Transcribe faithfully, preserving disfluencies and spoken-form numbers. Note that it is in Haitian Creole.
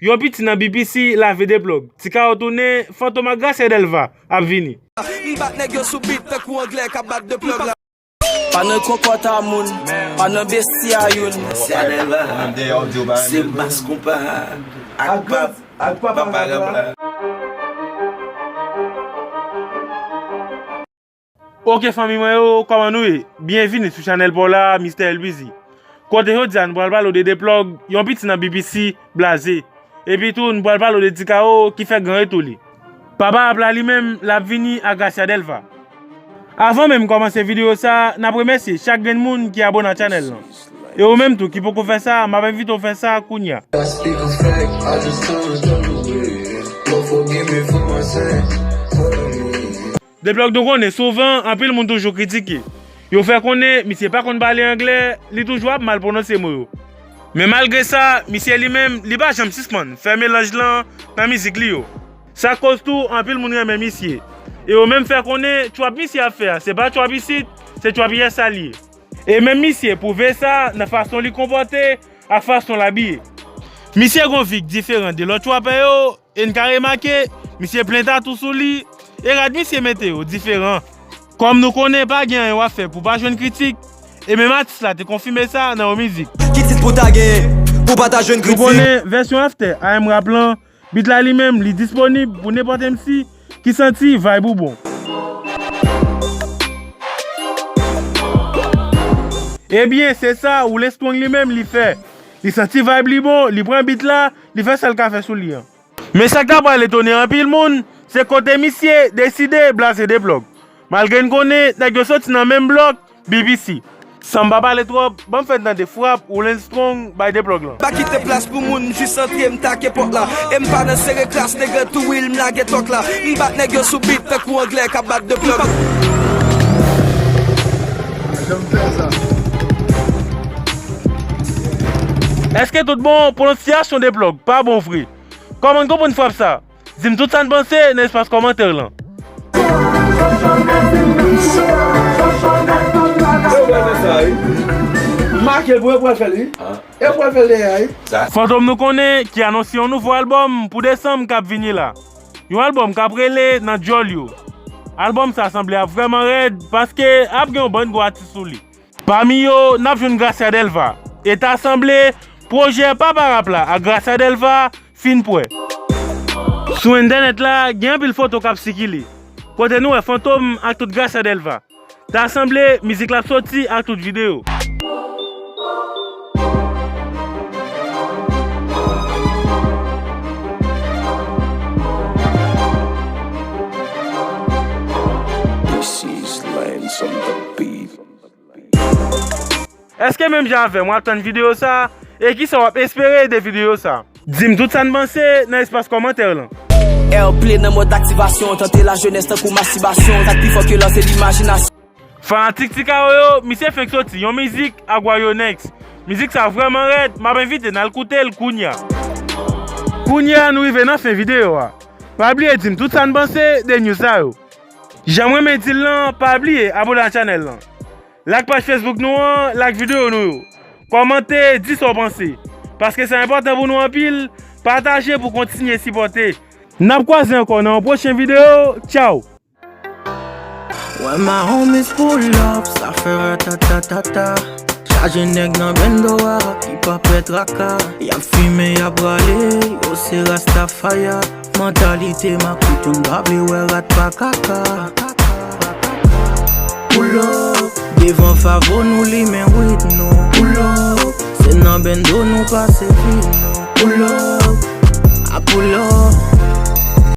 Yon piti nan B P C lave deplòg. Ti Kawo tounen, Fantom ak Gracia Delva ap vini. M bat nèg yo sou beat tankou anglè k ap bat deplòg la. Pa nan konkòta moun, pa nan besti a youn. Gracia Delva, se mas konpa ak pap, ak papa rap la. Ok fanmi mwen yo, kòman nou ye? Byenvini sou chanèl pa w la, Mistè Elbizi. Kote jodi a nou pral pale w de Deplòg, yon piti nan B P C, blaze. Epi tou, nou pral pale w de Ti Kawo ki fè gran retou li. Papa rap la li menm, l ap vini ak Gracia Delva. Avan menm kòmanse videyo sa, n ap remèsye chak grenn moun ki abone ak chanèl lan. E ou menm tou ki poko fè sa, m ap envite w fè sa kounya. Deplòg nou konnen souvan, anpil moun toujou kritike. Yo fè konnen misye pa konn pale anglè, li toujou ap mal pwononse mo yo. Men malgre sa, misye li menm, li pa janm sispann fè melanj lan nan mizik li yo. Sa koz tou, anpil moun renmen misye. E yo menm fè konnen trap misye ap fè a, se pa trap isit, se trap yès a li ye. E menm misye pwouve sa nan fason li konpòte ak fason l abiye. Misye gon vi k diferan de lòt trapè yo, e n ka remake, misye plen tatou sou li, e rad misye mete yo diferan. Kòm nou konnen pa gen anyen w ap fè pou pa jwenn kritik, e menm atis la te konfime sa nan yon mizik. Ki tit pou ta genyen, pou pa ta jwenn kritik? Nou konnen vèsyon after A M Rap lan, beat la li menm, li disponib pou nenpòt M C ki santi vibe ou bon. Ebyen, se sa Roulens Strong li menm li fè. Li santi vibe li bon, li pran beat la, li fè sa l ka fè sou li an. Men sa k ta pral etone anpil moun, se kote misye deside blaze Deplòg. Malgre n konnen nèg yo soti nan menm blòk, B P C. San m pa pale twòp, ban m fè n tande frap Roulens Strong bay Deplòg lan. Pa kite plas pou moun, m jis antre, m take pòt la. E m pa nan sere klas, nèg an tou wi, m lage tòk la. M bat nèg yo sou beat tankou anglè k ap bat Deplòg. Èske tout bon, pwononsyasyon Deplòg pa bon vre? Kòman n konprann frap sa? Di m tout sa n panse nan espas kòmantè lan. Yo pral fè sa, wi. Make l pou yo pral fè l, wi. Yo pral fè l dèyè, wi. Fantom nou konnen ki anonse yon nouvo albòm pou desanm k ap vini la. Yon albòm k ap rele Nan Djòl Yo. Albòm sa sanble ap vrèman rèd paske ap gen yon bann gwo atis sou li. Pami yo, n ap jwenn Gracia Delva. E ta sanble, pwojè Papa Rap la ak Gracia Delva fin prè. Sou entènèt la, gen anpil foto k ap sikile, kote nou wè Fantom ak tout Gracia Delva. Ta sanble, mizik la ap soti ak tout videyo. This is Lance on the beat. Èske menm jan avè m w ap tann videyo sa? E kisa w ap espere de videyo sa? Di m tout sa n panse nan espas kòmantè lan. Airplay nan mòd aktivasyon, tante lajenès tankou mastibasyon. Sa k pi fò ke lò se limajinasyon. Fanatik Ti Kawo yo, misye fenk soti yon mizik ak Wayo Next. Mizik sa vrèman rèd, m ap envite n al koute l kounya. Kounya nou rive nan fen videyo a. Pa bliye di m tout sa n panse de news sa yo. Jan m renmen di l lan, pa bliye abone ak chanèl lan. Like paj Facebook nou an, like videyo nou yo. Kòmante, di sa w panse. Paske sa enpòtan pou nou anpil, pataje pou kontinye sipòte. N ap kwaze ankò nan yon pwochen videyo. Tchaw! When my homies pull up, sa fè ratatatata. Chaje nèg nan bendo a, ki pa pè traka. Y ap fimen, y ap rale, yo se Rastafaya. Mantalite makout, youn pa vle wè rat pa kaka. Pull up, devan Favo nou limen wid nou. Pull up, se nan bendo nou pase vi nou. Pull up, a pull up.